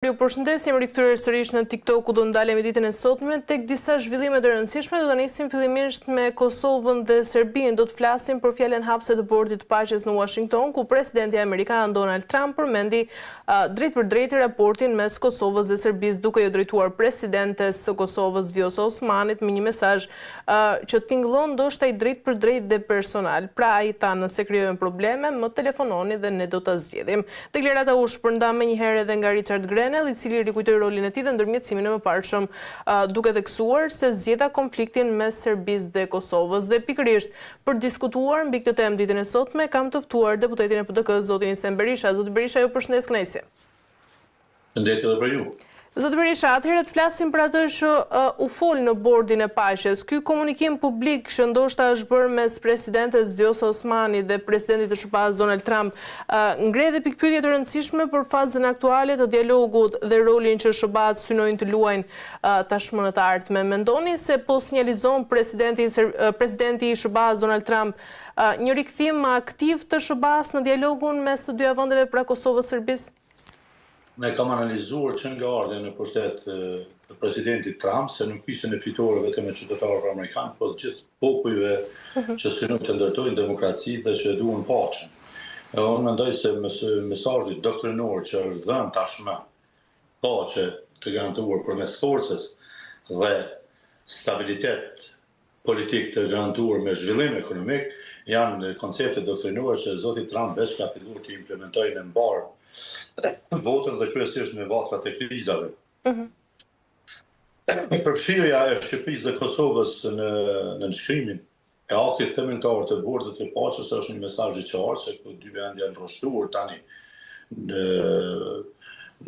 Ju përshëndes, jemi rikthyer sërish në TikTok ku do ndalemi ditën e sotme tek disa zhvillime të rëndësishme. Do ta nisim fillimisht me Kosovën dhe Serbinë. Do të flasim për fjalën hapëse të Bordit të Paqes në Washington, ku presidenti amerikan Donald Trump përmendi drejtpërdrejt raportin mes Kosovës dhe Serbisë, duke iu drejtuar presidentes së Kosovës Vjosa Osmanit me një mesazh që tingëllon ndoshta i drejtpërdrejtë dhe personal. Pra ai tha nëse krijojmë probleme, më telefononi dhe ne do ta zgjidhim. Deklarata u shpërnda menjëherë edhe nga Richard Grenell, i cili rikujtoi rolin e tij dhe ndërmjetësimin e mëparshëm, duke theksuar se zgjidha konfliktin mes Serbisë dhe Kosovës. Dhe pikërisht për të diskutuar mbi këtë temë ditën e sotme, kam të ftuar deputetin e PDK-së, zotin Hisen Berisha. Zoti Berisha, ju përshëndes kënaqësi. Përshëndetje edhe për ju. Zoti Berisha, atëherë të flasim për atë që u fol në bordin e paqes. Ky komunikim publik që ndoshta është bërë mes presidentes Vjosa Osmani dhe presidentit të SHBA-së Donald Trump, ngre edhe pikëpyetje të rëndësishme për fazën aktuale të dialogut dhe rolin që SHBA-të synojnë të luajnë tashmë në të ardhme. Mendoni se po sinjalizon presidenti presidenti i SHBA-së Donald Trump një rikthim më aktiv të SHBA-së në dialogun mes të dyja vendeve pra Kosovës-Serbisë? Unë e kam analizuar që nga ardhja në pushtet të presidentit Trump se nuk ishte një fitore vetëm e qytetarëve amerikanë, por të gjithë popujve mhm. që synojnë të ndërtojnë demokraci dhe që e duan paqen. E unë mendoj se mesazhi doktrinor që është dhënë tashmë paqe të garantuar përmes forcës dhe stabilitet politik të garantuar me zhvillim ekonomik, janë koncepte doktrinore që zoti Trump veç ka filluar t'i implementojë në mbarë botën dhe kryesisht në vatrat e krizave. Mm -hmm. Përfshirja e Shqipërisë dhe Kosovës në nënshkrimin e aktit themeltar të Bordit të Paqes është një mesazh i qartë se këto dy vende janë rreshtuar tani në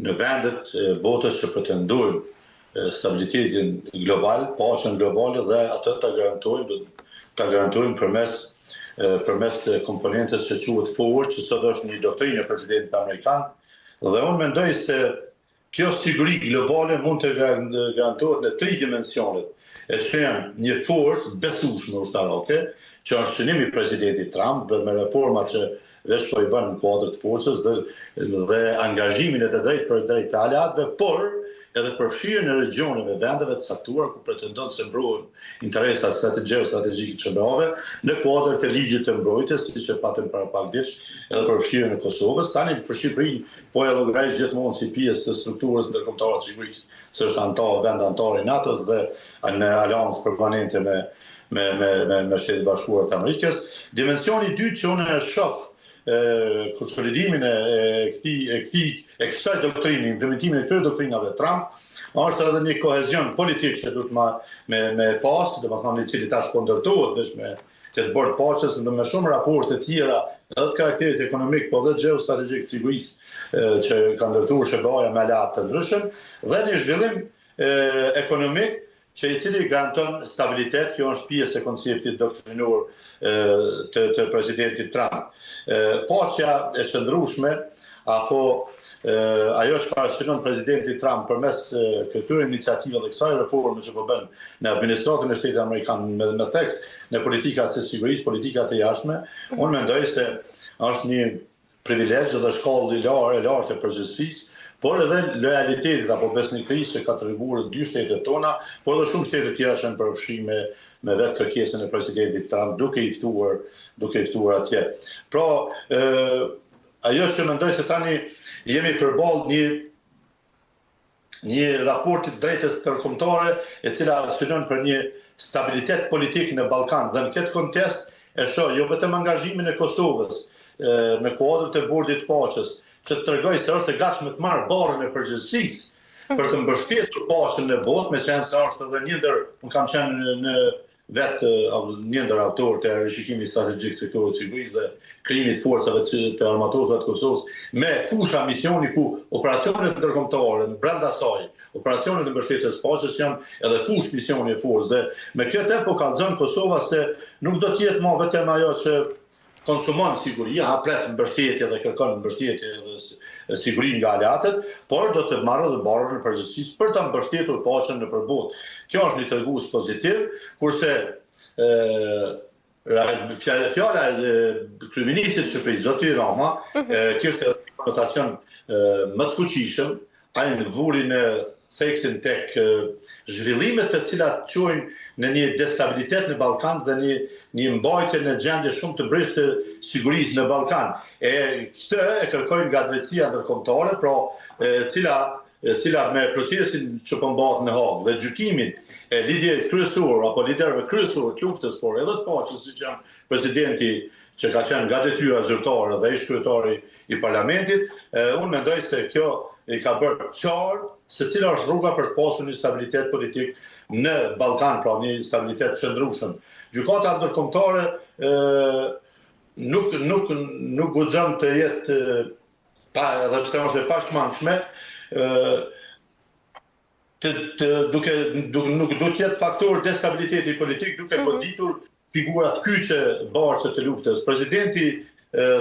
në vendet e botës që pretendojnë stabilitetin global, paqen globale dhe atë ta garantojnë, do ta garantojnë përmes përmes komponentës që quhet forcë, që sot është një doktrinë e presidentit amerikan, dhe unë mendoj se kjo siguri globale mund të garantohet në tri dimensionet, e që janë një forcë besueshme ushtarake, që është synim i presidentit Trump dhe me reformat që veç po i bën në kuadër të forcës dhe dhe angazhimin e të drejtpërdrejtë të aleatëve, por edhe përfshirjen e regjioneve, vendeve të caktuara ku pretendon se mbrohen interesat gjeostrategjike të SHBA-ve në kuadër të ligjit të mbrojtjes, siç e patëm para pak ditësh, edhe përfshirjen e Kosovës. Tani për Shqipërinë po e llogaris gjithmonë si pjesë të strukturës ndërkombëtare të sigurisë, se është anëtar, vend anëtar i NATO-s dhe në aleancë permanente me me me me me Shtetet e Bashkuara të Amerikës. Dimensioni i dytë që unë e shoh konsolidimin e këtij e këtij e kësaj doktrine, implementimin e këtyre doktrinave Trump, është edhe një kohezion politik që duhet ma, me me pas, domethënë i cili tash po ndërtohet veç me këtë bord paqes dhe me shumë raporte të tjera edhe të karakterit ekonomik, po edhe gjeostrategjik të sigurisë që ka ndërtuar SHBA-ja me aleatë të ndryshëm dhe një zhvillim ekonomik që i cili garanton stabilitet, kjo është pjesë e konceptit doktrinor të, të presidentit Trump. Paqja e qëndrueshme apo ajo çfarë synon presidenti Trump përmes këtyre iniciativave dhe kësaj reforme që po bën në administratën e shtetit amerikan me, me theks në politikat e sigurisë, politikat e jashtme, unë mendoj se është një privilegj dhe shkallë e lartë e lartë e përgjegjësisë, por edhe lojalitetit apo besnikërisë që ka treguar dy shtetet tona, por edhe shumë shtete tjera që janë përfshirë me me vetë kërkesën e presidentit Trump duke i ftuar duke i ftuar atje. Pra, ë ajo që mendoj se tani jemi përballë një një raporti të drejtës ndërkombëtare e cila synon për një stabilitet politik në Ballkan dhe në këtë kontekst e shoh jo vetëm angazhimin e Kosovës në kuadër të Bordit të Paqes, që të tregojë se është e gatshme të marrë barrën e përgjegjësisë për të mbështetur paqen në botë, meqenëse është edhe një ndër, unë kam qenë në vetë një ndër autorët e rishikimit strategjik të sektorit të sigurisë dhe krijimit të forcave të armatosura të Kosovës me fusha misioni ku operacionet ndërkombëtare brenda saj, operacionet e mbështetjes së paqes janë edhe fushë misioni e forcë dhe me këtë po kallzon Kosova se nuk do të jetë më vetëm ajo që konsumon siguri, ha pret mbështetje dhe kërkon mbështetje dhe siguri nga aleatët, por do të marrë edhe barrën e përgjegjësisë për ta mbështetur paqen nëpër botë. Kjo është një tregues pozitiv, kurse ë fjala e kryeministrit të Shqipërisë, zoti Rama, mm -hmm. kishte edhe një konotacion më të fuqishëm. Ai vuri në theksin tek zhvillimet të cilat çojnë në një destabilitet në Ballkan dhe një një mbajtje në gjendje shumë të brishtë të sigurisë në Ballkan. E këtë e kërkojnë nga drejtësia ndërkombëtare, pra e cila e cila me procesin që po mbahet në Hagë dhe gjykimin e liderit kryesor apo liderëve kryesorë të luftës, por edhe të paqes, siç janë presidenti që ka qenë nga detyra zyrtare dhe ish kryetari i parlamentit, unë mendoj se kjo i ka bërë qartë se cila është rruga për të pasur një stabilitet politik në Ballkan, pra një stabilitet të qëndrueshëm. Gjykata ndërkombëtare nuk nuk nuk guxon të jetë pa edhe pse është e pashmangshme, ë të, të duke, duke nuk duhet të jetë faktor destabiliteti politik duke mm -hmm. goditur figurat kyçe bartëse të luftës. Presidenti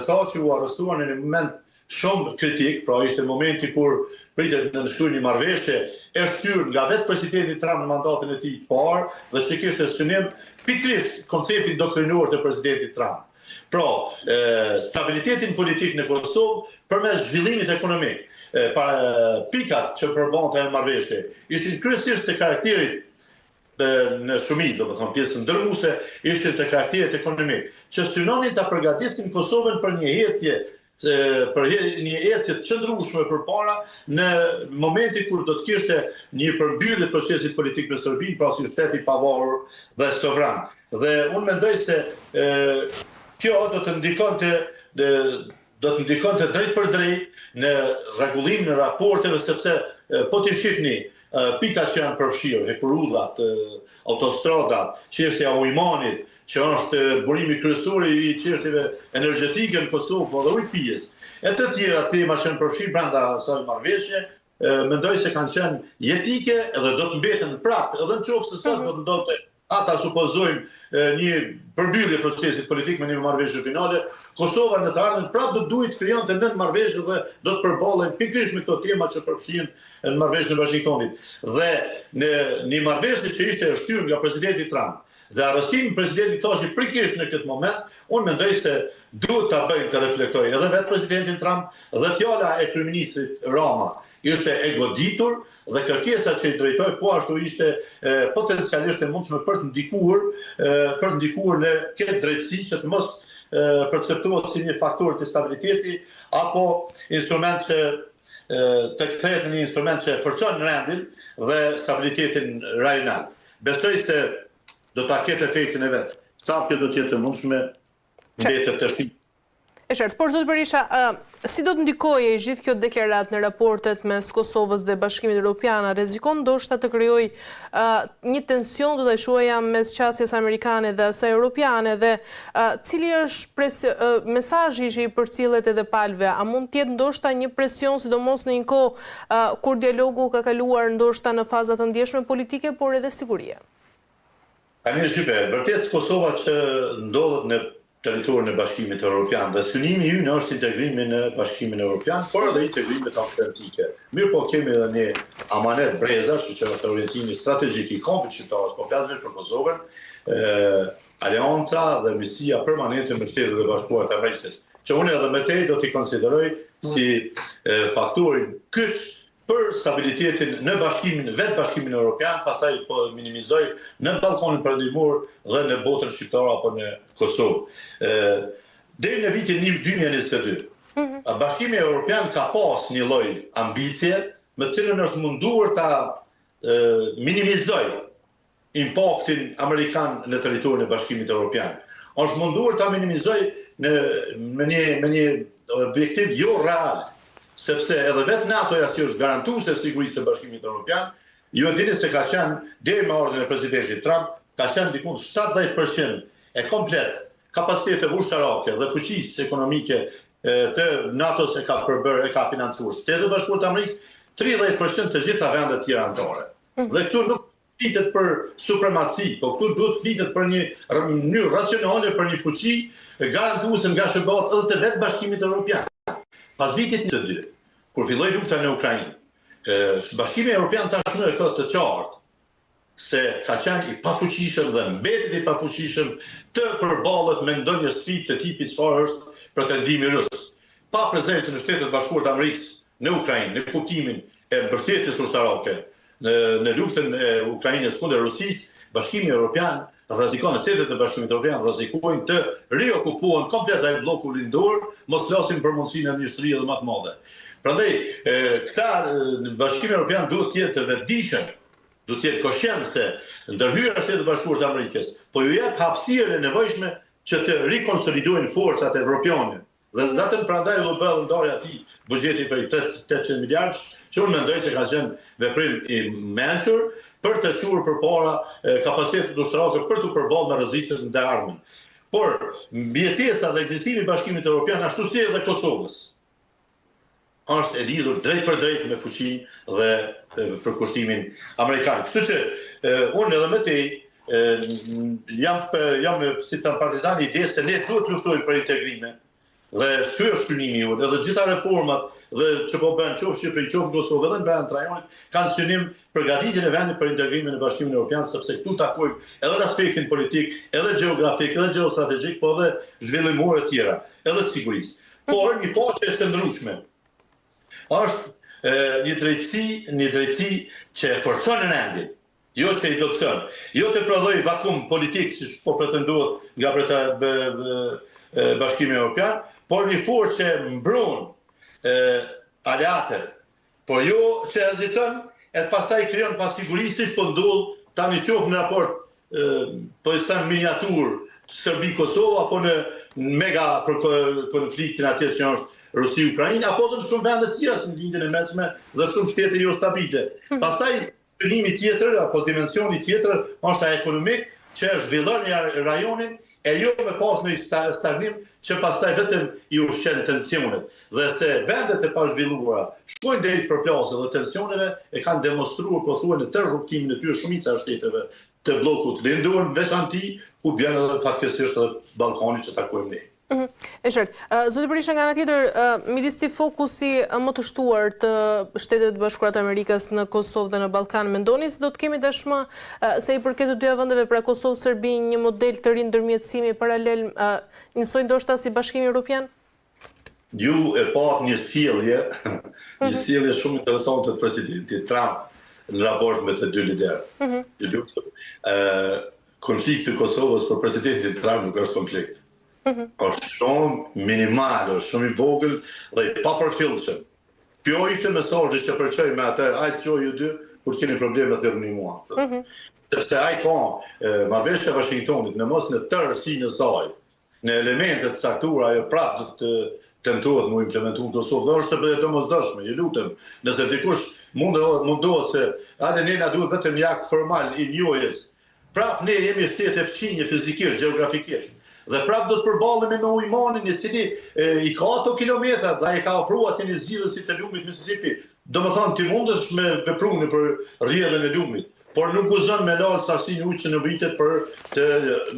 Thaçi u arrestua në një moment shumë kritik, pra ishte momenti kur pritet të nënshkruhej një marrëveshje e shtyrë nga vetë presidenti Trump në mandatin e tij të parë dhe që kishte synim pikërisht konceptin doktrinor të presidentit Trump. Pra, stabilitetin politik në Kosovë përmes zhvillimit ekonomik, pa, pikat që përbante ajo marrëveshje ishin kryesisht të karakterit në shumicë, domethënë pjesën dërmuese, ishin të karakterit ekonomik, që synonin ta përgatisnin Kosovën për një ecje për një ecje të qëndrueshme përpara në momentin kur do të kishte një përmbyllje të procesit politik me Serbinë, pra si shtet i pavarur dhe sovran. Dhe unë mendoj se e, kjo do të ndikonte dhe do të ndikonte drejtpërdrejt në rregullimin e raporteve sepse po t'i shihni pikat që janë përfshirë, hekurudhat, autostradat, çështja e Ujmanit, që është burimi kryesor i çështjeve energjetike në Kosovë, po edhe ujë pijes, e të tjera tema që janë përfshirë brenda asaj marrëveshje, mendoj se kanë qenë jetike edhe do të mbeten prapë, edhe në qoftë se sot mhm. do të ndodhte ata supozojmë një përmbyllje procesit politik me një marrëveshje finale, Kosova në të ardhmen prapë do të duhej të krijonte nën marrëveshje dhe do të përballej pikërisht me këto tema që përfshihen në marrëveshjen e Washingtonit. Dhe në një marrëveshje që ishte e shtyrë nga presidenti Trump, Dhe arrestimi i presidentit Thaçi pikërisht në këtë moment, unë mendoj se duhet ta bëjmë të reflektojë edhe vetë presidentin Trump dhe fjala e kryeministrit Rama ishte e goditur dhe kërkesa që i drejtoi po ashtu ishte e, potencialisht e mundshme për të ndikuar për të ndikuar në këtë drejtësi që të mos e, perceptohet si një faktor destabiliteti apo instrument që të kthehet në një instrument që forcon rendin dhe stabilitetin rajonal. Besoj se do ta ketë efektin e vet. Sa kjo do të jetë e mundshme, mbetet të shihet. E qartë. Por zoti Berisha, si do të ndikojë e gjithë kjo deklaratë në raportet mes Kosovës dhe Bashkimit Evropian? A rrezikon ndoshta të krijojë një tension do ta quaja mes qasjes amerikane dhe asaj europiane dhe cili është mesazhi që i përcillet edhe palëve? A mund të jetë ndoshta një presion sidomos në një kohë kur dialogu ka kaluar ndoshta në faza të ndjeshme politike, por edhe sigurie. Tani shqipe, vërtet Kosova që ndodhet në territorin e Bashkimit Evropian dhe synimi ynë është integrimi në Bashkimin Evropian, por edhe integrimet atlantike. Mirëpo kemi edhe një amanet brezash, që është orientimi strategjik i kombit shqiptar, s'po flas veç për Kosovën, aleanca dhe miqësia permanente me Shtetet e Bashkuara të Amerikës, që unë edhe më tej do t'i konsideroj si faktorin kyç për stabilitetin në bashkimin, vetë bashkimin Europian, pastaj po minimizoj në Ballkanin Perëndimor dhe në botën shqiptare apo në Kosovë. Deri në vitin 2022, mhm. Bashkimi Europian ka pas një lloj ambicie me të cilën është munduar ta minimizojë impaktin amerikan në territorin e Bashkimit Evropian. Është munduar ta minimizojë në me një me një objektiv jo real, sepse edhe vetë NATO-ja si është garantuese e sigurisë së Bashkimit Evropian, ju e dini se ka qenë deri me ardhjen e presidentit Trump, ka qenë diku 70% e komplet kapaciteteve ushtarake dhe fuqisë ekonomike të NATO-s e ka përbërë, e ka financuar Shtetet e Bashkuara të Amerikës, 30% të gjitha vendet tjera anëtare. Mhm. Dhe këtu nuk flitet për supremaci, po këtu duhet të flitet për një mënyrë racionale për një fuqi garantuese nga SHBA-t edhe të vetë Bashkimit Evropian. Pas vitit 22, kur filloi lufta në Ukrainë, Bashkimi Evropian tashmë e ka të qartë se ka qenë i pafuqishëm dhe mbetet i pafuqishëm të përballet me ndonjë sfidë të tipit çfarë është pretendimi rus. Pa prezencën e Shteteve të Bashkuara të Amerikës në Ukrainë, në kuptimin e mbështetjes ushtarake në në luftën e Ukrainës kundër Rusisë, Bashkimi Evropian rrezikon, shtetet e Bashkimit Evropian rrezikojnë të riokupohen komplet ai blloku lindor, mos flasim për mundësinë e një shtrirje edhe më të madhe. Prandaj, këta në Bashkimin Evropian duhet të jenë të vetëdijshëm, duhet të jenë koshient se ndërhyrja e Shteteve të Bashkuara të Amerikës po ju jep hapësirën e nevojshme që të rikonsolidojnë forcat evropiane Dhe zaten prandaj u bë edhe ndarja e atij buxheti prej 800 miliardësh, që unë mendoj që ka qenë veprim i mençur për të çuar përpara kapacitetet ushtarake për t'u përballë me rreziqet në të ardhmen. Por mbijetesa dhe ekzistimi i Bashkimit Evropian ashtu si edhe Kosovës është e lidhur drejtpërdrejt me fuqinë dhe përkushtimin amerikan. Kështu që unë edhe më tej jam jam si të partizan i idesë se ne duhet të luftojmë për integrime dhe ky është synimi ynë, edhe gjitha reformat dhe që po bën qoftë Shqipëri, qoftë në Kosovë edhe në brenda të rajonit kanë synim përgatitjen e vendit për integrimin në Bashkimin Evropian, sepse këtu takojmë edhe në aspektin politik, edhe gjeografik, edhe gjeostrategjik, po edhe zhvillimor e tjera, edhe të sigurisë. Por një paqe e qëndrueshme është një drejtësi, një drejtësi që e forcon rendin, jo që i dobëson, jo të prodhojë vakum politik siç po pretendohet nga breta Bashkimi Evropian, por një forcë që mbron aleatët Por jo që heziton e pastaj krijon pasiguri siç po ndodh tani qoftë në raport po e them miniaturë Serbi Kosovë apo në mega për konfliktin atje që është Rusi Ukrainë apo edhe në shumë vende të tjera si në Lindjen e Mesme dhe shumë shtete jo stabile. Hmm. Pastaj Synimi tjetër apo dimensioni tjetër është ai ekonomik që e zhvillon rajonin e jo me pas një stagnim që pastaj vetëm i ushqen tensionet. Dhe se vendet e pazhvilluara shkojnë drejt përplasjeve dhe tensioneve e kanë demonstruar pothuaj në tërë rrugëtimin e tyre shumica e shteteve të bllokut lindor në veçanti, ku bjen edhe fatkeqësisht edhe Ballkani që takojmë ne. Mhm. E qartë. Zoti Berisha nga ana tjetër, midis këtij fokusi më të shtuar të Shteteve të Bashkuara të Amerikës në Kosovë dhe në Ballkan, mendoni se do të kemi tashmë sa i përket të dyja vendeve, pra Kosovë, Serbi, një model të ri ndërmjetësimi paralel, njësoj ndoshta si Bashkimi Evropian? Ju e patë një sjellje, një mhm. sjellje shumë interesante të presidentit Trump në raport me të dy liderët. Mm -hmm. Konflikti i Kosovës për presidentin Trump nuk është konflikt. Mhm. Është shumë minimal, është shumë i vogël dhe i papërfillshëm. Kjo ishte mesazhi që përçoi me atë, hajt çoj ju dy, kur keni probleme thirrni mua. Mm -hmm. Sepse ai ka marrëveshja e Washingtonit në mos në tërësinë e saj, në elemente të caktuara ajo prapë do të tentohet mu implementu në Kosovë dhe është e domosdoshme, ju lutem, nëse dikush mundohet, mundohet se hajde ne na duhet vetëm një akt formal i njohjes Prapë ne jemi shtete fqinje fizikisht, gjeografikisht. Dhe prapë do të përballemi me Ujmanin, i cili e, i ka ato kilometrat dhe ai ka ofruar atje një zgjidhje si të lumit Mississippi. Domethënë ti mundesh me vepru nëpër rrjedhën e lumit, por nuk guxon me lal sasinë ujit që nevojitet për të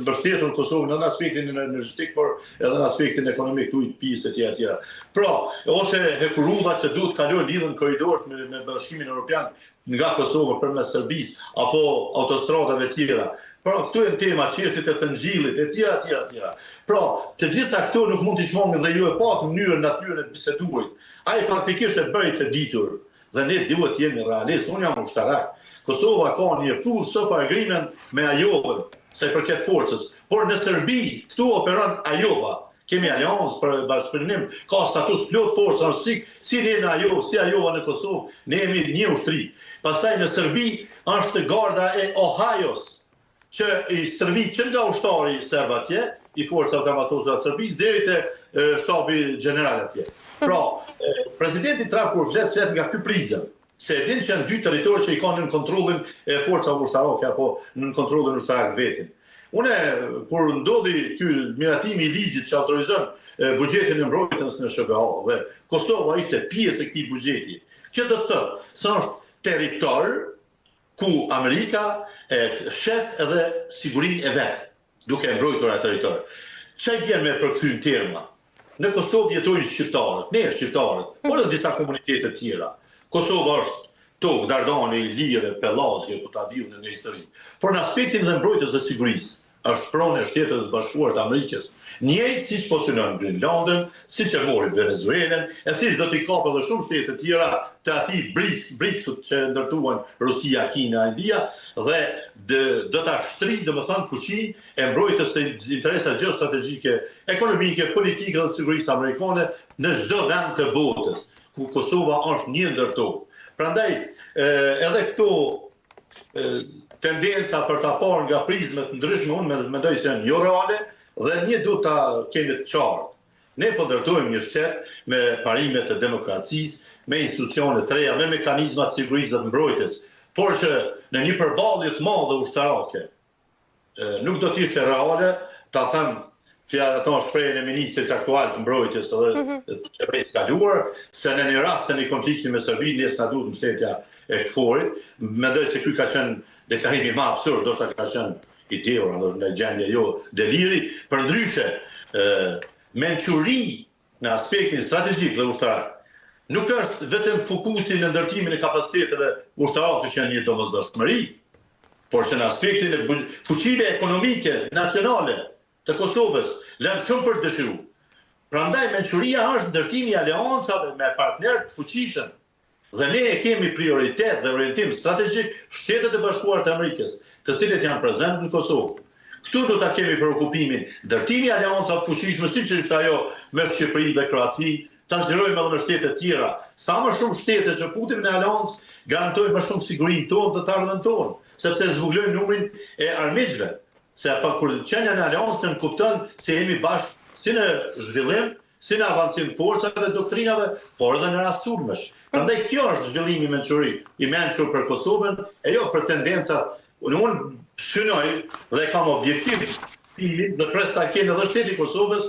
mbështetur Kosovën në aspektin energjetik, por edhe në aspektin ekonomik të ujit pisë etj etj. Pra, ose hekurudha që duhet të kalojë lidhen korridoret me, me Bashkimin Evropian nga Kosova përmes Serbisë apo autostradave tjera. Pra, këto janë tema, çështjet e Thëngjillit e tjera tjera tjera. Pra, të gjitha këto nuk mund t'i shmangin dhe ju e patë mënyrën natyrën e të biseduarit. Ai faktikisht e bëri të ditur dhe ne duhet të jemi realistë. Unë jam ushtarak. Kosova ka një full SOFA agreement me Ajovën sa i përket forcës, por në Serbi këtu operon Ajova. Kemi aleancë për bashkëpunim, ka status plot forcë, është si, si ne në Ajovë, si Ajova në Kosovë, ne jemi një ushtri. Pastaj në Serbi është garda e Ohajos, që i stërvit që nga ushtari serb atje, i forcave të armatosura të Serbisë, deri te shtabi gjeneral atje. Pra, presidenti Trump kur flet, flet nga ky prizëm. Se e din që janë dy territore që i ka nën kontrollin e forcave ushtarake apo nën kontrollin ushtarak të vetin. Une, kur ndodhi ky miratimi i ligjit që autorizon buxhetin e mbrojtjes në SHBA dhe Kosova ishte pjesë e këtij buxheti, kjo do të thotë se është territor ku Amerika e shef edhe sigurinë e vet. duke e mbrojtur atë territor. Ça i bjen me përkthy në terma? Në Kosovë jetojnë shqiptarët, ne shqiptarët, por edhe disa komunitete të tjera. Kosova është tokë dardane, ilire, pellazge, ku ta di unë në histori. Por në aspektin dhe mbrojtjes dhe sigurisë, Është pronë e Shteteve të Bashkuara të Amerikës. Njëjtë siç po synon Grenlandën, siç e mori Venezuelën, e siç do t'i kapë edhe shumë shtete të tjera të atij BRICS-ut që e ndërtuan Rusia, Kina, India, dhe do ta shtrijë domethënë fuqinë e mbrojtjes së interesave gjeostrategjike, ekonomike, politike dhe të sigurisë amerikane në çdo vend të botës, ku Kosova është një ndër to. Prandaj, edhe këto tendenca për ta parë nga prizma të ndryshme, unë mendoj se janë jo reale dhe një duhet ta kemi të qartë. Ne po ndërtojmë një shtet me parime të demokracisë, me institucione të reja, me mekanizma të sigurisë dhe të mbrojtjes, por që në një përballje të madhe ushtarake, Nuk do të ishte reale ta them fjalën ato shprehjen e ministrit aktual të mbrojtjes dhe mhm. të qeverisë së kaluar, se në një rast të një konflikti me Serbinë, ne s'na duhet mbështetja e KFOR-it. Mendoj se ky ka qenë deklarimi më absurd, ndoshta ka qenë i dehur, ndoshta në gjendje jo deliri, përndryshe mençuri në aspektin strategjik dhe ushtarak, nuk është vetëm fokusi në ndërtimin e kapaciteteve ushtarake që janë një domosdoshmëri, por që në aspektin e fuqive ekonomike nacionale të Kosovës lënë shumë për të dëshiruar. Prandaj mençuria është ndërtimi i aleancave me partnerë të fuqishëm Dhe ne e kemi prioritet dhe orientim strategjik Shtetet e Bashkuara të Amerikës, të cilët janë prezent në Kosovë. Këtu do ta kemi preokupimin, ndërtimi i aleancave të fuqishme siç është ajo me Shqipërinë dhe Kroacinë, ta zgjerojmë edhe me shtete të tjera. Sa më shumë shtete që futemi në aleancë, garantojmë më shumë sigurinë tonë dhe të ardhmen tonë, sepse zvogëlojmë numrin e armiqve. Se pa kur qenia në aleancë nënkupton se jemi bashkë si në zhvillim, si në avancim të forcave dhe doktrinave, por edhe në rast sulmesh. Prandaj kjo është zhvillimi i mençuri, i mençur për Kosovën, e jo për tendencat. Unë synoj dhe kam objektiv timin dhe pres ta kenë edhe shteti i Kosovës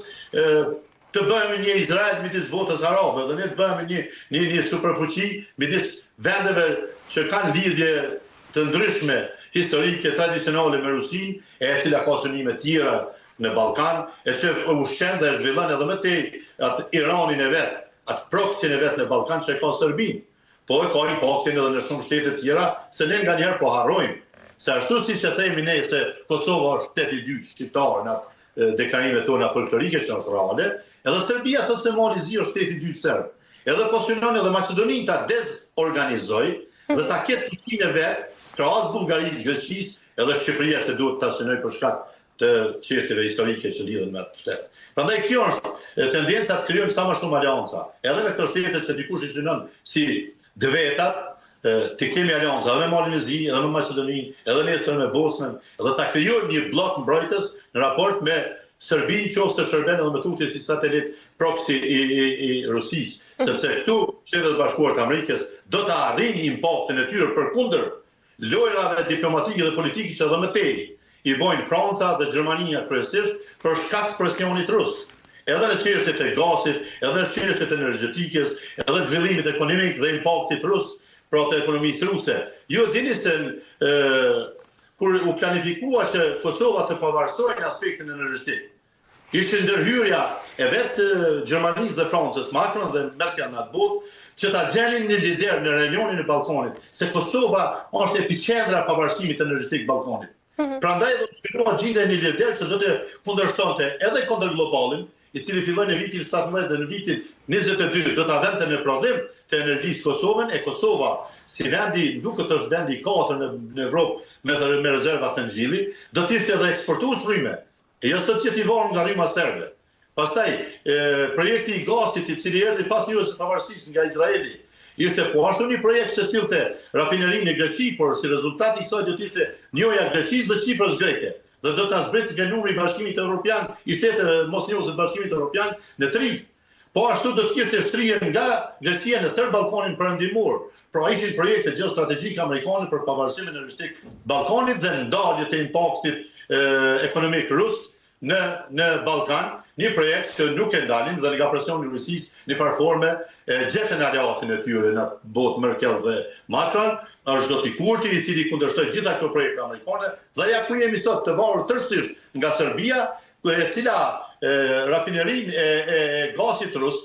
të bëhemi një Izrael midis botës arabe dhe ne të bëhemi një një një superfuqi midis vendeve që kanë lidhje të ndryshme historike tradicionale me Rusinë, e cila ka synime tjera në Ballkan, e që e ushqen dhe e zhvillon edhe më tej atë Iranin e vet, atë proksin e vet në Ballkan që e ka Serbinë. Po e ka impaktin edhe në shumë shtete tjera, se ne nganjëherë po harrojmë se ashtu siç e themi ne se Kosova është shtet i dytë shqiptar në atë deklarimet tona folklorike që është reale, edhe Serbia thotë se Mali i Zi është shteti i dytë serb. Edhe po synon edhe Maqedoninë ta dezorganizojë dhe ta ketë fuqinë e vet krahas Bullgarisë, Greqisë, edhe Shqipëria që duhet ta synojë për shkak të çështjeve historike që lidhen me atë shtet. Prandaj kjo është tendenca të krijojmë sa më shumë aleanca, edhe me këto shtete që dikush i synon si të vetat, të kemi aleanca edhe me Malin e Zi, edhe me Maqedoninë, edhe nesër me Bosnën, dhe ta krijojmë një bllok mbrojtës në raport me Serbinë, qoftë se shërben edhe më tutje si satelit proxy i, i, i Rusisë, sepse këtu Shtetet e Bashkuara të Amerikës do ta arrijnë impaktin e tyre përkundër lojërave diplomatike dhe politike që edhe më tej i bojnë Franca dhe Gjermania kryesisht për shkak të presionit rus, edhe në çështjet e gazit, edhe në çështjet e energjetikës, edhe në zhvillimit ekonomik dhe impaktit rus, pra të ekonomisë ruse. Ju e dini se kur u planifikua që Kosova të pavarësohej në aspektin energjetik, Ishte ndërhyrja e vetë Gjermanisë dhe Francës, Macron dhe Merkel në atë botë, që ta gjenin një lider në rajonin e Ballkanit, se Kosova është epiqendra e pavarësimit energjetik të Ballkanit. Mhm. Prandaj edhe u synua gjendja e një lider që do të kundërshtonte edhe kundër globalin, i cili filloi në vitin 17 dhe në vitin 22 do ta vente në prodhim të energjisë Kosovën, e Kosova si vendi, duket është vendi i katërt në, në Evropë me, me rezerva thëngjilli, do të ishte edhe eksportues rryme. E jo sot jetë i varur nga rryma serbe. Pastaj, projekti i gazit i cili erdhi pas njohjes së pavarësisë nga Izraeli, ishte po ashtu një projekt që sillte rafinerinë në Greqi, por si rezultat i kësaj do të ishte njohja e Greqisë dhe Qipros greke dhe do ta zbritte numri i Bashkimit Evropian, i shteteve mosnjohëse të Bashkimit Evropian në tri. Po ashtu do të kishte shtrirje nga Greqia në tërë Ballkanin Perëndimor. Pra ishin projekte gjeostrategjike amerikane për pavarësim energjetik të Ballkanit dhe ndalje të impaktit ekonomik rus në në Ballkan, një projekt që nuk e ndalin dhe nga presioni i Rusisë në farë forme e gjetën aleatin e tyre në atë botë Merkel dhe Macron, është zoti Kurti i cili kundërshtoi gjitha këto projekte amerikane dhe ja ku jemi sot të varur tërësisht nga Serbia e cila rafinerinë e, e, e gazit rus,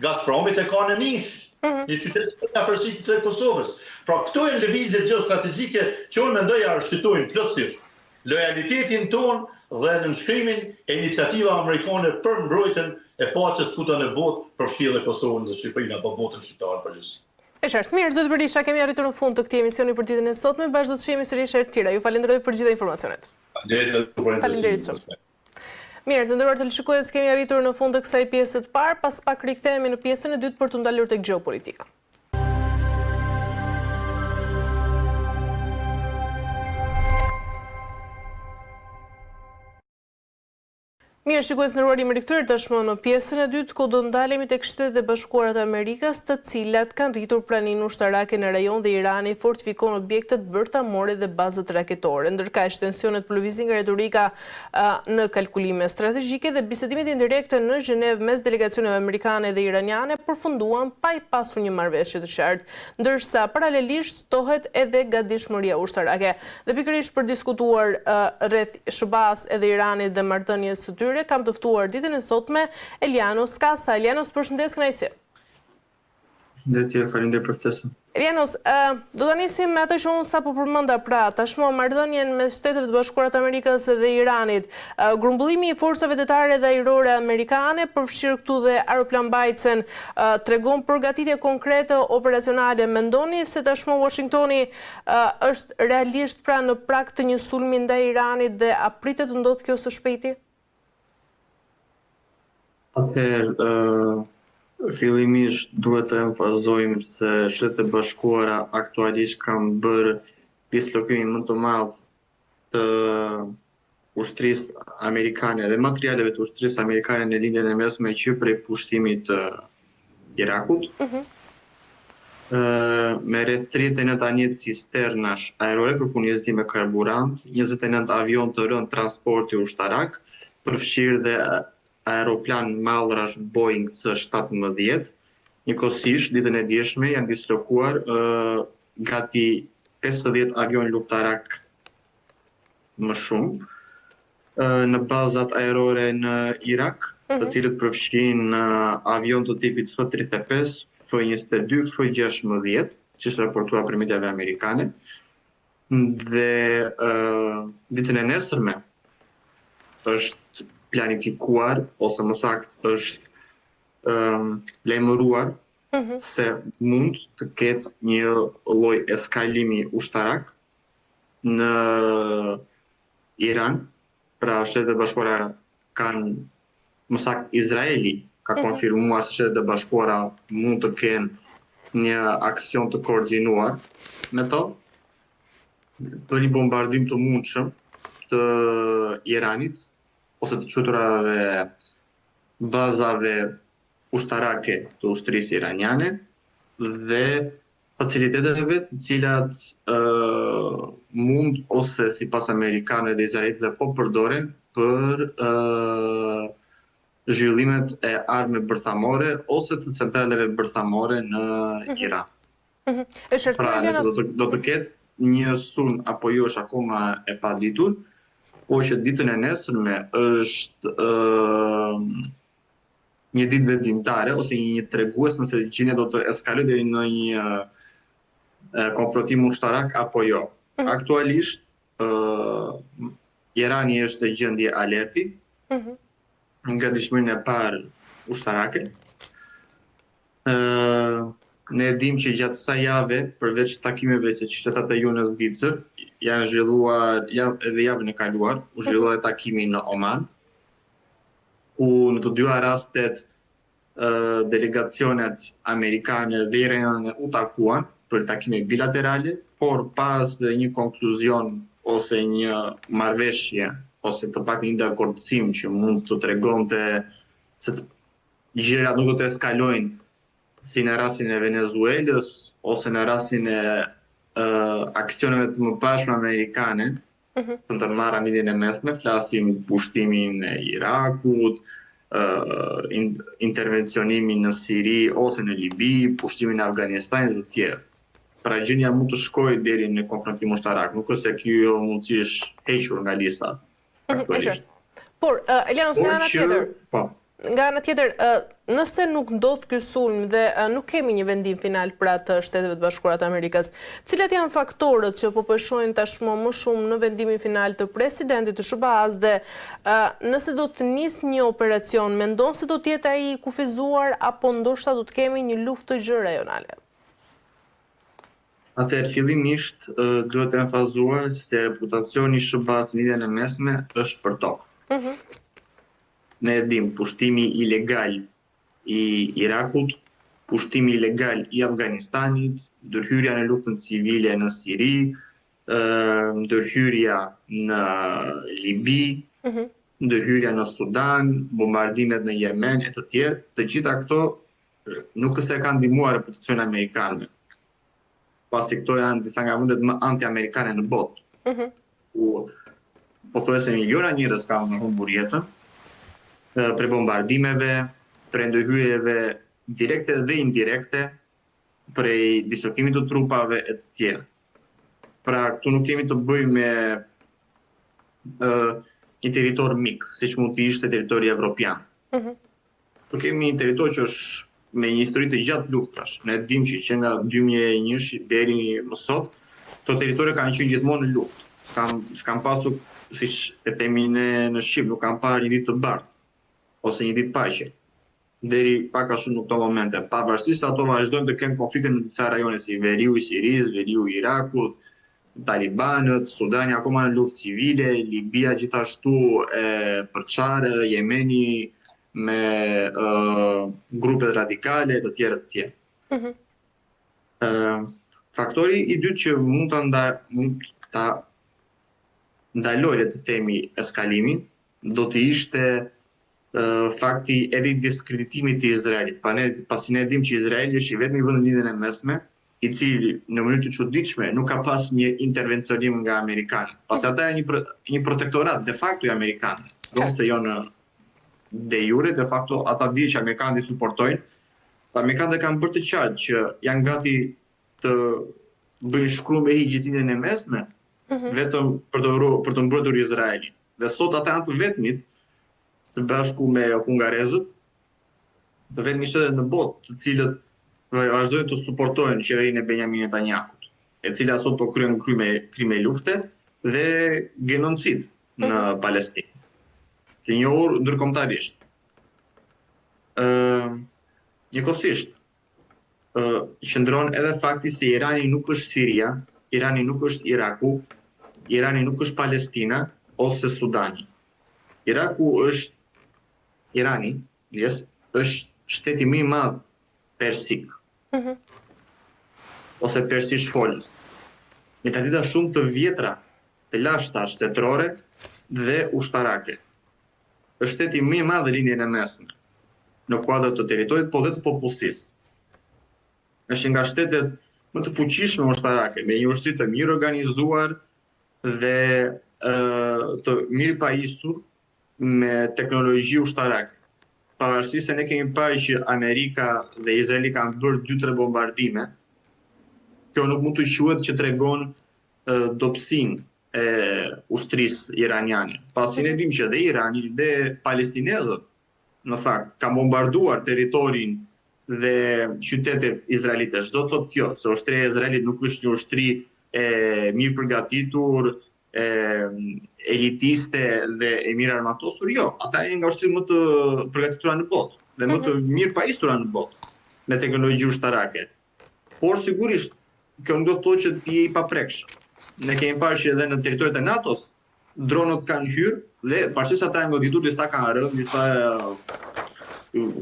Gazpromit e ka në Nish, mm -hmm. një qytet që në afërsi të Kosovës. Pra këto janë lëvizje gjeostrategjike që unë mendoj arsyetojnë plotësisht lojalitetin tonë dhe nënshkrimin e iniciativave amerikane për mbrojtjen e paqes kudo në botë, përfshirë dhe Kosovën dhe Shqipërinë apo botën shqiptare në përgjithësi. E qartë. Mirë, zoti Berisha, kemi arritur në fund të këtij emisioni për ditën e sotme. Bashkë do të shihemi sërish herë të tjera. Ju falenderoj për gjitha informacionet. Faleminderit edhe ju për Faleminderit shumë. Mirë, të nderuar teleshikues, kemi arritur në fund të kësaj pjese të parë, pas pak rikthehemi në pjesën e dytë për t'u ndalur tek gjeopolitika. Mirë, shikues të nderuar, jemi rikthyer tashmë në pjesën e dytë, ku do ndalemi tek Shtetet e Bashkuara të Amerikës, të cilat kanë rritur praninë ushtarake në rajon dhe Irani fortifikon objektet bërthamore dhe bazat raketore. Ndërkaq, tensionet po lëvizin nga retorika në kalkulime strategjike dhe bisedimet indirekte në Gjenevë mes delegacioneve amerikane dhe iraniane përfunduan pa i pasur një marrëveshje të qartë, ndërsa paralelisht shtohet edhe gatishmëria ushtarake. Dhe pikërisht për diskutuar rreth SHBA-së edhe Iranit dhe marrëdhënies së tyre, kam të ftuar ditën e sotme Elianos Kasa. Elianos, përshëndetje, kënaqësi. Përshëndetje, faleminderit për ftesën. Elianos, do ta nisim me atë që unë sapo përmenda, pra, tashmë marrëdhënien mes Shteteve të Bashkuara të Amerikës dhe Iranit. Grumbullimi i forcave detare dhe ajrore amerikane, përfshirë këtu dhe aeroplanmbajtësen, tregon përgatitje konkrete operacionale. Mendoni se tashmë Washingtoni është realisht pra në prag të një sulmi ndaj Iranit dhe a pritet të ndodhë kjo së shpejti? Atëherë, fillimisht duhet të emfasizojmë se Shtetet e Bashkuara aktualisht kanë bërë dislokimin më të madh të ushtrisë amerikane dhe materialeve të ushtrisë amerikane në Lindjen e Mesme që prej pushtimit të Irakut. Mm -hmm. Me rreth 39 anije cisternash ajrore për furnizim me karburant, 29 avionë të rëndë transporti ushtarak, përfshirë dhe aeroplan mallrash Boeing C-17. Njëkohësisht, ditën e djeshme janë dislokuar gati 50 avionë luftarak më shumë në bazat ajrore në Irak, të mhm. cilët përfshijnë avionë të tipit F-35, F-22, F-16, që është raportuar prej mediave amerikane. Dhe ditën e nesërme është planifikuar ose më saktë është lajmëruar mhm. se mund të ketë një lloj eskalimi ushtarak në Iran, pra Shtetet e Bashkuara kanë, më saktë Izraeli ka mhm. konfirmuar se Shtetet e Bashkuara mund të kenë një aksion të koordinuar me to për një bombardim të mundshëm të Iranit ose të quajturave bazave ushtarake të ushtrisë iraniane dhe faciliteteve të cilat mund ose sipas amerikanëve dhe izraelitëve po përdoren për zhvillimet e armëve bërthamore ose të centraleve bërthamore në mhm. Iran. Mhm. Është pra, nëse do të do të ketë një sulm apo jo është akoma e paditur, por që ditën e nesërme është ë një ditë vendimtare ose një tregues nëse gjendja do të eskalojë deri në një konfrontim ushtarak apo jo. Mm -hmm. Aktualisht ë Irani është në gjendje alerti. Mm -hmm. Në gatishmërinë e parë ushtarake. Ë ne e dimë që gjatë kësaj jave, përveç takimeve që siç e thatë ju në Zvicër, janë zhvilluar jav, edhe javën e kaluar, u zhvillua mm -hmm. takimi në Oman, ku në të dyja rastet delegacionet amerikane dhe iraniane u takuan për takime bilaterale, por pa asnjë një konkluzion ose një marrëveshje ose të paktën një dakordësim që mund të tregonte se gjërat nuk do të eskalojnë si në rastin e Venezuelës ose në rastin e aksioneve të mëparshme amerikane, mhm. të ndërmarra në Lindjen e Mesme, flasim pushtimin e Irakut, intervencionimin në Siri ose në Libi, pushtimin e Afganistanit dhe të tjerë. Pra gjendja mund të shkojë deri në konfrontim ushtarak, nuk është se kjo mundësi është hequr nga lista. Mhm, aktualisht. Por, Elianos, nga ana tjetër. Po. Nga ana tjetër, nëse nuk ndodh ky sulm dhe nuk kemi një vendim final pra të Shteteve të Bashkuara të Amerikës, cilat janë faktorët që po peshojnë tashmë më shumë në vendimin final të presidentit të SHBA-së dhe nëse do të nisë një operacion, mendon se do të jetë ai i kufizuar apo ndoshta do të kemi një luftë të gjerë rajonale? Atëherë, fillimisht duhet enfazuar se reputacioni i SHBA-së në Lindjen e Mesme është përtokë. Mhm. Ne e dimë, pushtimi ilegal i Irakut, pushtimi ilegal i Afganistanit, ndërhyrja në luftën civile në Siri, ndërhyrja në Libi, mhm. ndërhyrja në Sudan, bombardimet në Jemen e të tjerë, të gjitha këto nuk është se kanë ndihmuar reputacionin e amerikanëve. Pasi këto janë disa nga vendet më anti-amerikane në botë. Mm -hmm. Ku pothuajse miliona njerëz kanë humbur jetën prej bombardimeve, prej ndërhyrjeve direkte dhe indirekte, prej dislokimit të trupave e të tjerë. Pra, këtu nuk kemi të bëjmë me ë një territor mik, siç mund të ishte territori evropian. Mm -hmm. Këtu kemi një territor që është me një histori të gjatë luftrash. Ne dimë që që nga 2001 deri më sot, këto territore kanë qenë gjithmonë në luftë. S'kan s'kan pasur, siç e themi ne në shqip, nuk kanë parë një ditë të bardhë ose një ditë paqe. Deri pak a shumë në këto momente, pavarësisht se ato vazhdojnë të kenë konflikte në disa rajone si veriu i Sirisë, veriu i Irakut, Talibanët, Sudani akoma në luftë civile, Libia gjithashtu e përçarë, Jemeni me uh, grupet radikale e të tjerë të tjerë. Mm -hmm. uh, faktori i dytë që mund ta nda, mund ta ndalojë le të themi eskalimin, do të ishte uh, fakti edhe i diskreditimit të Izraelit. Pa ne, pasi ne dimë që Izraeli është i vetmi vend në Lindjen e Mesme, i cili në mënyrë të çuditshme nuk ka pas një intervencionim nga amerikanët. Pasi ata janë një, pro, një protektorat de facto i amerikanëve, ose jo në de jure, de facto ata dihet që amerikanët i suportojnë. Amerikanët e kanë bërë të qartë që janë gati të bëjnë shkrum e hi gjithë Lindjen e Mesme, mm -hmm. vetëm për të për të mbrojtur Izraelin. Dhe sot ata janë të vetmit së bashku me hungarezët, të vetmit shtete në botë, të cilët vazhdojnë të suportojnë qeverinë e Benjamin Netanyahut, e cila sot po kryen krime krime lufte dhe genocid në mm -hmm. Palestinë. Të njohur ndërkombëtarisht. Ë njëkohësisht ë qëndron edhe fakti se Irani nuk është Siria, Irani nuk është Iraku, Irani nuk është Palestina ose Sudani. Iraku është Irani, yes, është shteti më i madh persik. Mm -hmm. Ose persisht folës. Me tradita shumë të vjetra, të lashta shtetërore dhe ushtarake. Është shteti më i madh në Lindjen e Mesme, në kuadër të territorit, po dhe të popullsisë. Është një nga shtetet më të fuqishme ushtarake, me një ushtri të mirë organizuar dhe të mirë pajisur me teknologji ushtarake. Pavarësisht se ne kemi parë që Amerika dhe Izraeli kanë bërë 2-3 bombardime, kjo nuk mund të quhet që tregon dobësinë e ushtrisë iraniane. Pasi ne dimë që dhe Irani dhe palestinezët në fakt kanë bombarduar territorin dhe qytetet izraelite. Ç'do të thotë kjo, se ushtria e Izraelit nuk është një ushtri e mirë përgatitur, e elitiste dhe e mirë armatosur, jo, ata janë nga ushtritë më të përgatitura në botë dhe më të mhm. mirë pajisura në botë me teknologji ushtarake. Por sigurisht, kjo nuk do të thotë që ti je i paprekshëm. Ne kemi parë që edhe në territoret e NATO-s dronët kanë hyrë dhe pavarësisht se ata janë goditur, disa kanë rënë, disa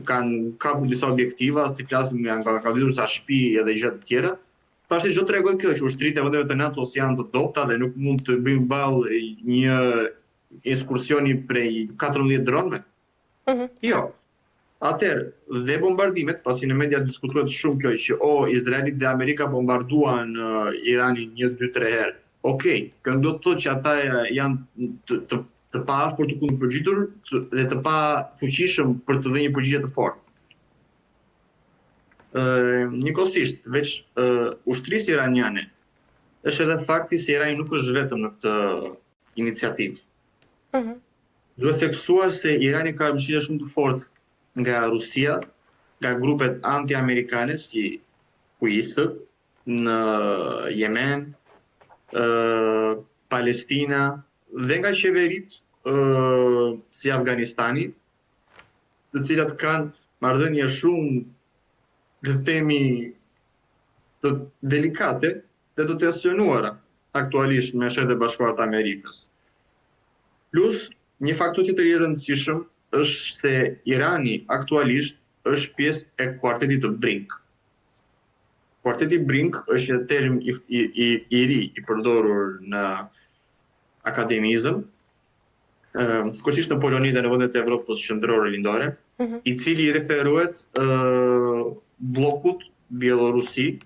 kanë kapur disa objektiva, si flasim janë kanë goditur disa shtëpi edhe gjëra të tjera. Pavarësisht ç'do tregojë kjo që ushtritë e vendeve të NATO-s janë të dobëta dhe nuk mund të bëjnë ballë një ekskursioni prej 14 dronëve. Mm -hmm. Jo. Atëherë, dhe bombardimet, pasi në media diskutohet shumë kjo që o oh, Izraeli dhe Amerika bombarduan uh, Iranin 1 2 3 herë. Okej, okay, kjo nuk do të thotë që ata janë të, të, të paaftë për t'u kundërpërgjigjur dhe të pafuqishëm për të dhënë një përgjigje të fortë. Ë, njëkohësisht, veç uh, ushtrisë iraniane, është edhe fakti se Irani nuk është vetëm në këtë iniciativë. Mm -hmm. Duhet theksuar se Irani ka mbështetje shumë të fortë. nga Rusia, nga grupet anti-amerikane si Huithët në Jemen, Palestina dhe nga qeveritë si Afganistani, të cilat kanë marrëdhënie shumë, le të themi, të delikate dhe të tensionuara aktualisht me Shtetet e Bashkuara të Amerikës. Plus, një faktor tjetër i rëndësishëm është se Irani aktualisht është pjesë e kuartetit të BRINK. Kuarteti BRINK është një term i, i, i, i ri i përdorur në akademizëm, kryesisht në Poloni dhe në vendet e Evropës qendrore lindore, mm -hmm. i cili i referohet bllokut Bjellorusi,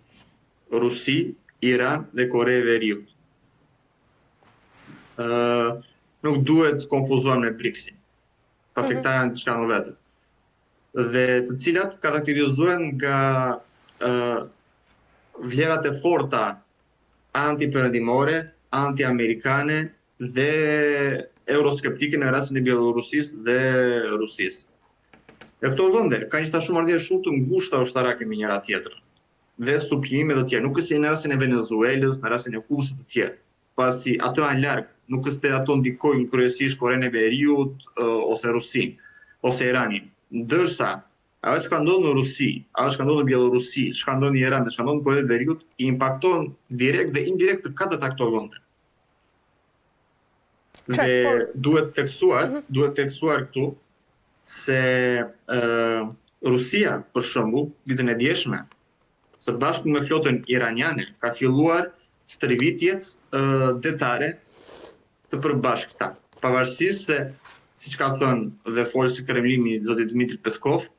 Rusi, Iran dhe Kore e Veriut. Ë nuk duhet konfuzuar me BRICS-in. Pasi mm -hmm. këta janë diçka më vete. Dhe të cilat karakterizohen nga ë vlerat e forta anti-perëndimore, anti-amerikane dhe euroskeptike në rastin e Bjellorusisë dhe Rusisë. Dhe këto vende kanë gjithashtu marrëdhënie shumë të ngushta ushtarake me njëra tjetrën dhe suplimime të tjera. Nuk është si në rastin e Venezuelës, në rastin e Kubës e të tjerë, pasi ato janë larg, nuk është se ato ndikojnë kryesisht Korenë e Veriut ose Rusinë ose Iranin. Ndërsa Ajo çka ndodh në Rusi, ajo çka ndodh në Bjellorusi, çka ndodh në Iran dhe çka ndodh në Kore të Veriut, i impakton direkt dhe indirekt të katërta këto vende. Dhe por... duhet theksuar, mm -hmm. duhet theksuar këtu se ë Rusia, për shembull, ditën e djeshme, së bashku me flotën iraniane, ka filluar stërvitjet detare të përbashkëta. Pavarësisht se, siç ka thënë dhe folësi i Kremlinit, zoti Dmitry Peskov,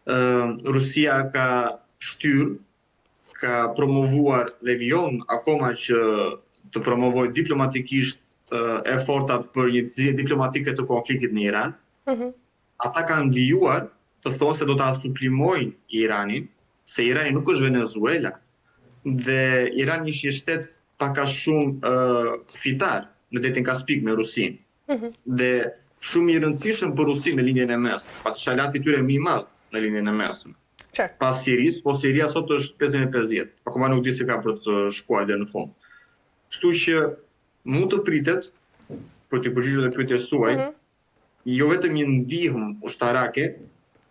Rusia ka shtyrë, ka promovuar dhe vijon akoma që të promovojë diplomatikisht efortat për një zgjidhje diplomatike të konfliktit në Iran. Mm -hmm. Ata kanë vijuar të thonë se do ta suplimojnë Iranin, se Irani nuk është Venezuela dhe Irani është një shtet pak a shumë kufitar në detin Kaspik me Rusinë. Mm -hmm. Dhe shumë i rëndësishëm për Rusinë në Lindjen e Mesme, pasi është aleati i tyre më i madh në Lindjen e Mesme. Qartë. Pas Sirisë, po Siria sot është 50 me 50, akoma nuk di se ka për të shkuar deri në fund. Kështu që mund të pritet për t'iu përgjigjur dhe pyetjes suaj, mm -hmm. jo vetëm një ndihmë ushtarake,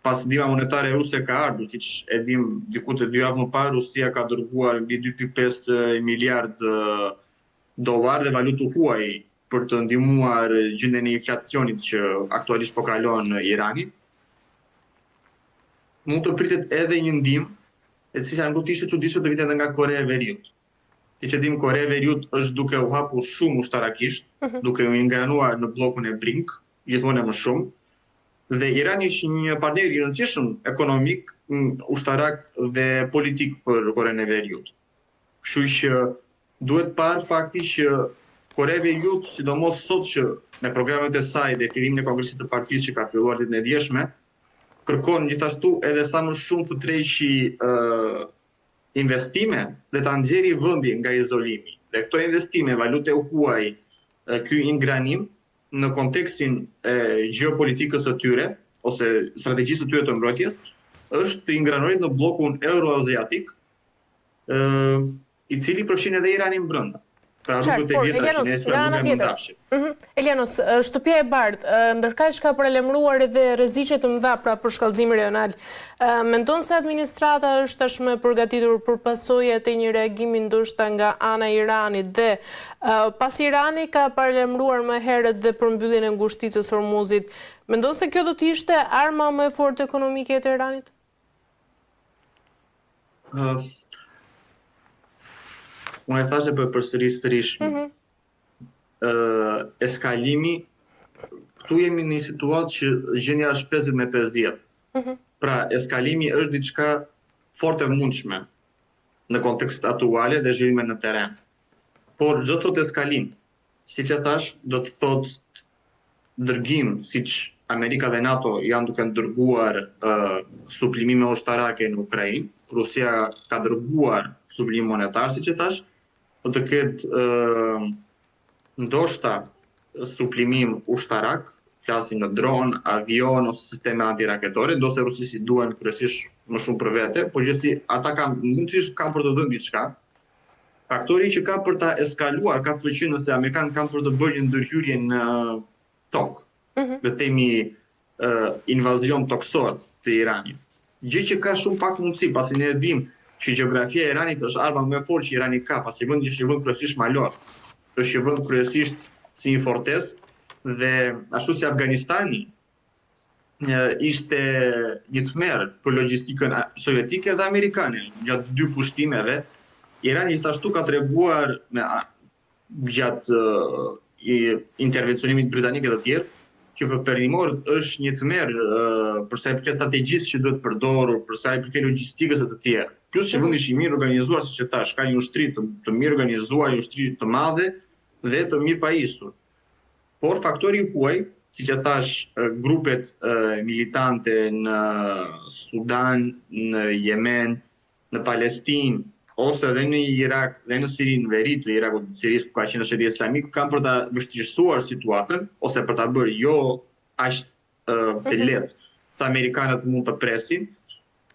pasi ndihma monetare ruse ka ardhur, siç e dimë diku te dy javë më parë Rusia ka dërguar mbi 2.5 miliard dollarë dhe valutë të huaj për të ndihmuar gjendjen e inflacionit që aktualisht po kalon Irani. Mund të pritet edhe një ndihmë, e cila nuk do të ishte e çuditshme të vinte edhe nga Korea e Veriut. Siç e dimë Korea e Veriut është duke u hapur shumë ushtarakisht, mm -hmm. duke u ingranuar në bllokun e BRINK, gjithmonë e më shumë. Dhe Irani është një partner i rëndësishëm ekonomik, ushtarak dhe politik për Korenë e Veriut. Kështu që duhet parë fakti që Korea e Veriut, sidomos sot që me programet e saj dhe fillimin e Kongresit të Partisë që ka filluar ditën e djeshme, kërkon gjithashtu edhe sa më shumë të tërheqë investime dhe ta nxjerrë vendin nga izolimi. Dhe këto investime, valutë e huaj, ky ingranim në kontekstin e gjeopolitikës së tyre ose strategjisë së tyre të mbrojtjes është të ingranohet në bllokun euroaziatik, ë i cili përfshin edhe Iranin brenda. Pra rrugët e vjetra që ne quajmë rrugë e mëndafshit. Mhm. Elianos, Shtëpia e Bardhë, ndërkaq ka paralajmëruar edhe rreziqe të mëdha pra përshkallëzimi rajonal. Mendon se administrata është tashmë e përgatitur për pasojat e një reagimi ndoshta nga ana e Iranit dhe pasi Irani ka paralajmëruar më herët dhe për mbylljen e ngushticës së Hormuzit, mendon se kjo do të ishte arma më e fortë ekonomike e Teheranit? Uh, unë e thashë po e përsëris sërish. Mm -hmm. uh, eskalimi, këtu jemi në një situatë që gjendja është 50 me 50. Mm -hmm. Pra, eskalimi është diçka fort e mundshme në kontekst aktuale dhe zhvillime në terren. Por, ç'do të thotë eskalim, Siç e thashë, do të thotë dërgim, siç Amerika dhe NATO janë duke dërguar uh, suplimime ushtarake në Ukrainë, Rusia ka dërguar suplim monetar, siç e thashë, do të ketë uh, ndoshta suplimim ushtarak, Flasim në dron, avion ose sisteme antiraketore, ndonëse Rusisë i duhen kryesisht më shumë për vete, por gjithsesi ata kanë mundësisht kanë për të dhënë diçka. Faktori që ka për ta eskaluar ka për të qenë nëse amerikanët kanë për të bërë një ndërhyrje në tokë. Mm -hmm. Le të themi uh, invazion tokësor të Iranit. Gjë që ka shumë pak mundësi, pasi ne e dimë që gjeografia e Iranit është arma më e fortë që Irani ka, pasi vendi është një vend kryesisht malor. Është një vend kryesisht si një fortesë dhe ashtu si Afganistani ishte një tmerr për logjistikën sovjetike dhe amerikane gjatë dy pushtimeve, Irani gjithashtu ka treguar me gjatë intervencionimit britanik e të tjerë, që për perëndimorët është një tmerr për sa i përket strategjisë që duhet përdorur, për sa i përket logjistikës e të tjerë. Plus që mhm. vendi është i mirë organizuar, siç e thashë, ka një ushtri të, të mirë organizuar, një ushtri të madhe dhe të mirë pajisur. Por faktori i huaj, siç e thashë, grupet militante në Sudan, në Jemen, në Palestinë, ose edhe në Irak dhe në Siri, në veri të Irakut dhe Sirisë, ku ka qenë shteti islamik, kanë për ta vështirësuar situatën, ose për ta bërë jo aq të mhm. lehtë sa amerikanët mund të presin.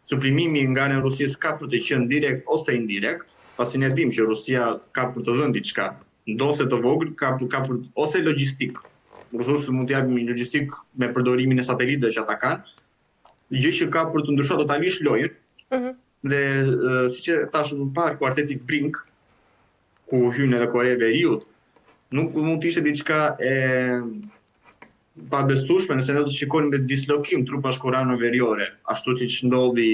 Suplimimi nga ana e Rusisë ka për të qenë direkt ose indirekt, pasi ne dimë që Rusia ka për të dhënë diçka, ndonëse të vogël, ka për, ka për ose logjistikë. Rusët mund të japin një logjistikë me përdorimin e satelitëve që ata kanë, gjë që ka për të ndryshuar totalisht lojën. Mm -hmm. Dhe siç e thashë më parë, kuarteti Brink, ku hyn edhe Koreja e Veriut, nuk mund të ishte diçka e pabesueshme nëse ne do të shikonim me dislokim trupash koreano-veriore, ashtu siç ndodhi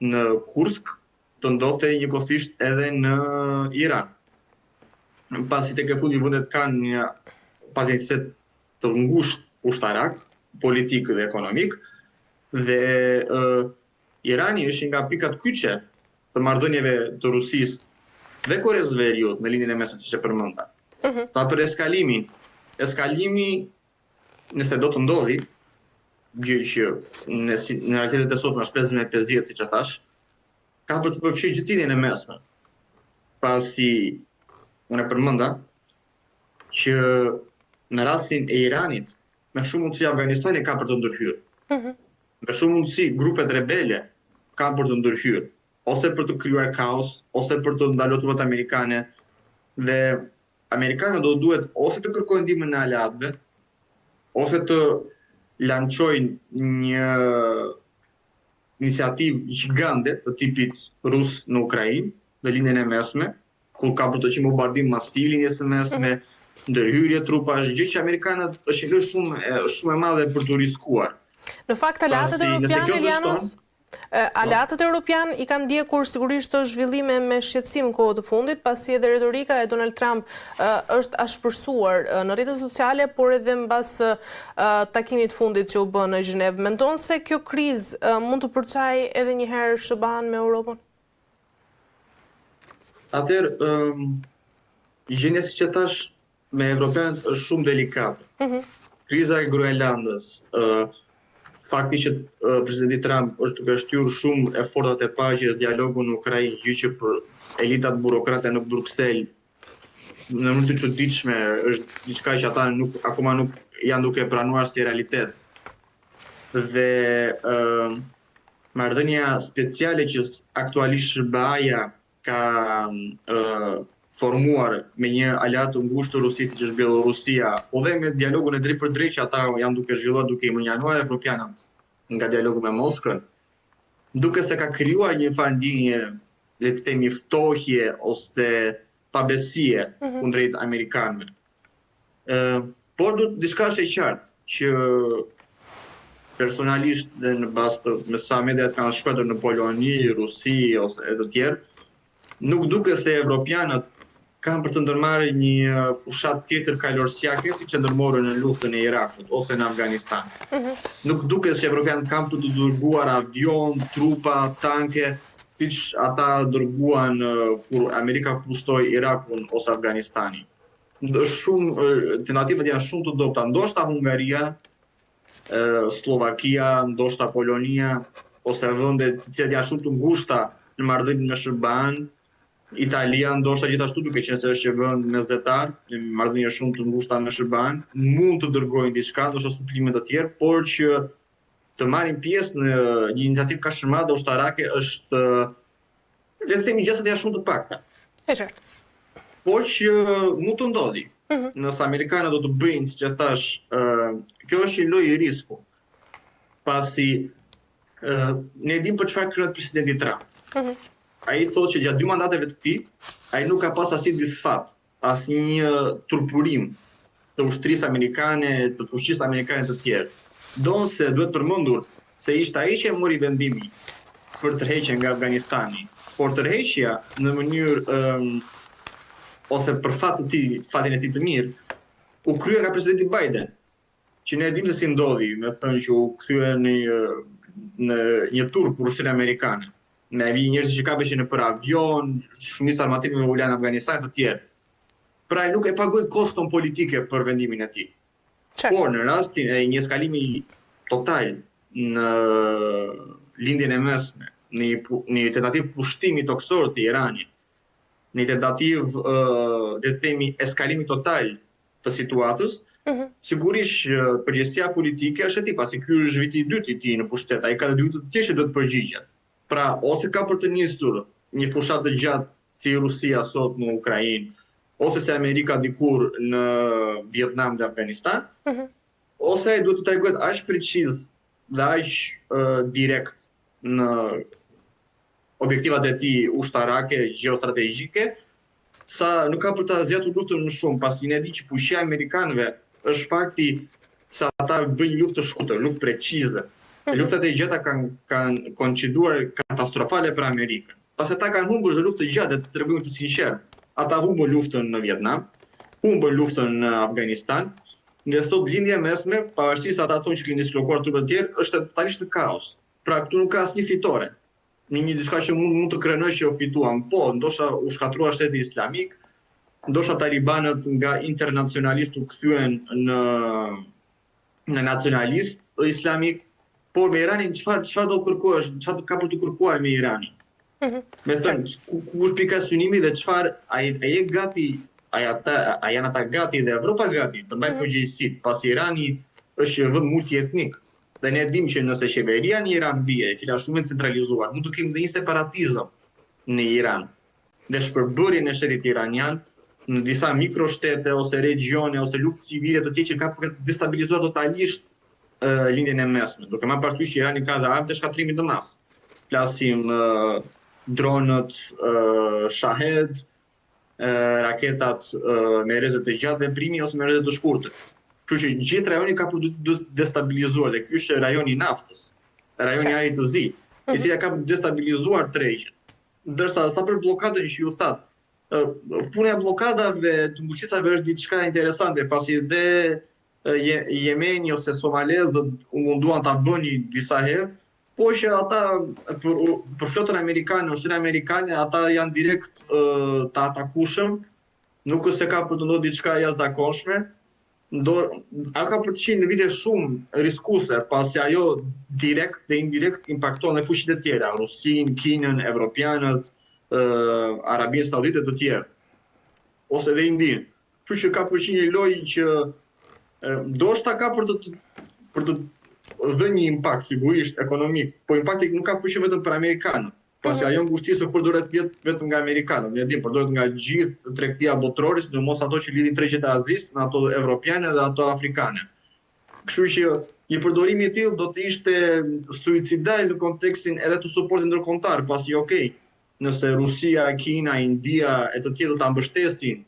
në Kursk, të ndodhte njëkohësisht edhe në Iran. Pasi tek e fundit vendet kanë një partneritet të ngushtë ushtarak, politik dhe ekonomik dhe uh, Irani është një nga pikat kyçe të marrëdhënieve të Rusisë dhe Koresë së Veriut në Lindjen e Mesme, siç e përmenda. Mm -hmm. Sa për eskalimin, eskalimi nëse do të ndodhi, gjë që në, në realitetet e sotme është 50 me 50, siç e thashë, ka për të përfshirë gjithë Lindjen e Mesme. Pasi unë e përmenda që në rastin e Iranit, me shumë mundësi Afganistani ka për të ndërhyrë. Mm -hmm. Me shumë mundësi grupet rebele kanë për të ndërhyrë, ose për të krijuar kaos, ose për të ndaluar trupat amerikane dhe amerikanët do të duhet ose të kërkojnë ndihmën e aleatëve, ose të lançojnë një iniciativë gjigande të tipit rus në Ukrainë, në Lindjen e Mesme, ku ka për të qenë bombardim masiv i Lindjes së Mesme, mm -hmm. ndërhyrje trupash, gjë që amerikanët është një lojë shumë shumë e madhe për t'u riskuar. Në fakt aleatët europianë Elianos, aleatët europianë i kanë ndjekur sigurisht këto zhvillime me shqetësim kohët e fundit, pasi edhe retorika e Donald Trump është ashpërsuar në rrjetet sociale, por edhe mbas takimit të fundit që u bë në Gjenevë. Mendon se kjo krizë mund të përçajë edhe një herë SHBA-në me Europën? Atëherë, um, gjendja siç e thashë me evropianët është shumë delikate. Mm -hmm. Kriza e Groenlandës, uh, fakti që uh, presidenti Trump është duke shtyrë shumë efortat e paqes, dialogun në Ukrainë, gjë që për elitat burokrate në Bruksel në mënyrë të çuditshme është diçka që ata nuk akoma nuk janë duke pranuar si realitet. Dhe ë uh, Marrëdhënia speciale që aktualisht SHBA-ja ka formuar me një aleat të ngushtë të Rusisë, siç është Bjellorusia, po dhe me dialogun e drejtpërdrejtë që ata janë duke zhvilluar duke i mënjanuar evropianët nga dialogu me Moskën, duket se ka krijuar një farë ndjenje, le të themi ftohje ose pabesie mm -hmm. kundrejt amerikanëve. Ë, por do diçka është e qartë që personalisht dhe në bazë të me sa mediat kanë shkruar në Poloni, Rusi ose e të tjerë, nuk duket se evropianët kanë për të ndërmarrë një fushatë tjetër kalorësiake siç e ndërmorën në luftën e Irakut ose në Afganistan. Mm -hmm. Nuk duket se evropianët kanë për të dërguar avion, trupa, tanke, siç ata dërguan kur Amerika pushtoi Irakun ose Afganistanin. Është shumë tentativat janë shumë të dobëta. Ndoshta Hungaria, Sllovakia, ndoshta Polonia ose vende të cilat janë shumë të ngushta në marrëdhënie me SHBA-n. Italia ndoshta gjithashtu duke qenë se është një vend mesdhetar, me marrëdhënie shumë të ngushta me SHBA-n, mund të dërgojnë diçka, ndoshta suplime të tjerë, por që të marrin pjesë në një iniciativë kaq të madhe ushtarake është le të themi gjasat janë shumë të pakta. E qartë. Por që mund të ndodhi. Mm -hmm. Nëse amerikanët do të bëjnë, siç e thash, uh, kjo është një lojë risku. Pasi uh, ne e dimë për çfarë krenohet presidenti Trump. Mm -hmm. Ai thotë që gjatë dy mandateve të tij, ai nuk ka pas asnjë disfatë, asnjë turbulim të ushtrisë amerikane, të fuqisë amerikane të tjerë. Ndonëse duhet përmendur se ishte ai që e mori vendimin për tërheqjen nga Afganistani, por tërheqja në mënyrë um, ose për fat të tij, fatin e tij të mirë, u krye nga presidenti Biden. Që ne e dimë se si ndodhi, me thënë që u kthye në një në një turp për ushtrinë amerikane. Me vi njerëz që kapeshin nëpër avion, shumica e armatimeve u lanë në Afganistan e të tjerë. Pra ai nuk e pagoi koston politike për vendimin e tij. Por në rastin e një eskalimi total në Lindjen e Mesme, në një, në një tentativë pushtimi tokësor të Iranit, në një tentativë, le të themi, eskalimi total të situatës, mm -hmm. sigurisht përgjegjësia politike është e tij, pasi ky është viti i dytë i tij në pushtet, ai ka dhe dy vite të tjerë që duhet të përgjigjet. Pra, ose ka për të nisur një fushatë të gjatë si Rusia sot në Ukrainë, ose si Amerika dikur në Vietnam dhe Afganistan, mm -hmm. ose ai duhet të tregohet aq preciz dhe aq uh, direkt në objektivat e tij ushtarake, gjeostrategjike, sa nuk ka për ta zgjatur luftën më shumë, pasi ne dimë që fuqia e amerikanëve është fakti se ata bëjnë luftë të shkurtër, luftë precize. Mhm. Luftrat e gjata kanë kanë koinciduar katastrofale për Amerikën. Pasi ata kanë humbur çdo luftë të gjatë, të tregohemi të sinqertë. Ata humbën luftën në Vietnam, humbën luftën në Afganistan, dhe sot Lindja e Mesme, pavarësisht se ata thonë që kanë dislokuar trupa të tjerë, është totalisht në kaos. Pra këtu nuk ka asnjë fitore. Në një diçka që mund mund të krenohesh që fituam. Po, ndoshta u shkatërrua shteti islamik, ndoshta talibanët nga internacionalistë u kthyen në në nacionalistë islamik, por me Iranin çfarë çfarë do kërkohesh, çfarë ka për të kërkuar me Iranin? Mm -hmm. Me thënë, ku, ku është pika synimi dhe çfarë a, a je gati, a, ata, a janë ata gati dhe Evropa gati të mbajë mm -hmm. përgjegjësitë, pasi Irani është një vend multietnik. Dhe ne dimë që nëse qeveria në Iran bie, e cila është shumë e centralizuar, mund të kemi dhe një separatizëm në Iran dhe shpërbërjen e shtetit iranian në disa mikroshtete ose regjione ose luftë civile të tjera që ka për të destabilizuar totalisht uh, lindjen e mesme. Duke marrë parasysh që Irani ka dhe armë të shkatërrimit në masë. Flasim uh, dronët uh, Shahed, raketat me rreze të gjatë veprimi ose me rreze të shkurtër. Kështu që gjithë rajoni ka për të destabilizuar dhe ky është rajoni i naftës, rajoni i arit të zi, i mhm. cili ka për të destabilizuar tregjet. Ndërsa sa për bllokadën që ju thatë, puna e bllokadave të ngushticave është diçka interesante, pasi dhe Jemeni ose somalezët u munduan ta bënin disa herë, Po që ata për për flotën amerikane, ushtrinë amerikane, ata janë direkt të atakueshëm, nuk është se ka për të ndodhur diçka e jashtëzakonshme, ndo ajo ka për të qenë lëvizje shumë riskuese, pasi ajo direkt dhe indirekt impakton dhe fuqitë e tjera, Rusinë, Kinën, evropianët, Arabinë Saudite të tjerë, ose dhe Indinë. Kështu që ka për të qenë një lojë që ndoshta ka për të për të dhënë një impakt sigurisht ekonomik, po impakti nuk ka për të qenë vetëm për amerikanët, pasi mm -hmm. ajo ngushticë nuk përdoret vetëm nga amerikanët, ne dimë përdoret nga gjithë tregtia botërore, sidomos ato që lidhin tregjet e Azisë me ato evropiane dhe ato afrikane. Kështu që një përdorim i tillë do të ishte suicidal në kontekstin edhe të suportit ndërkombëtar, pasi okay, nëse Rusia, Kina, India e të tjerë do ta mbështesin.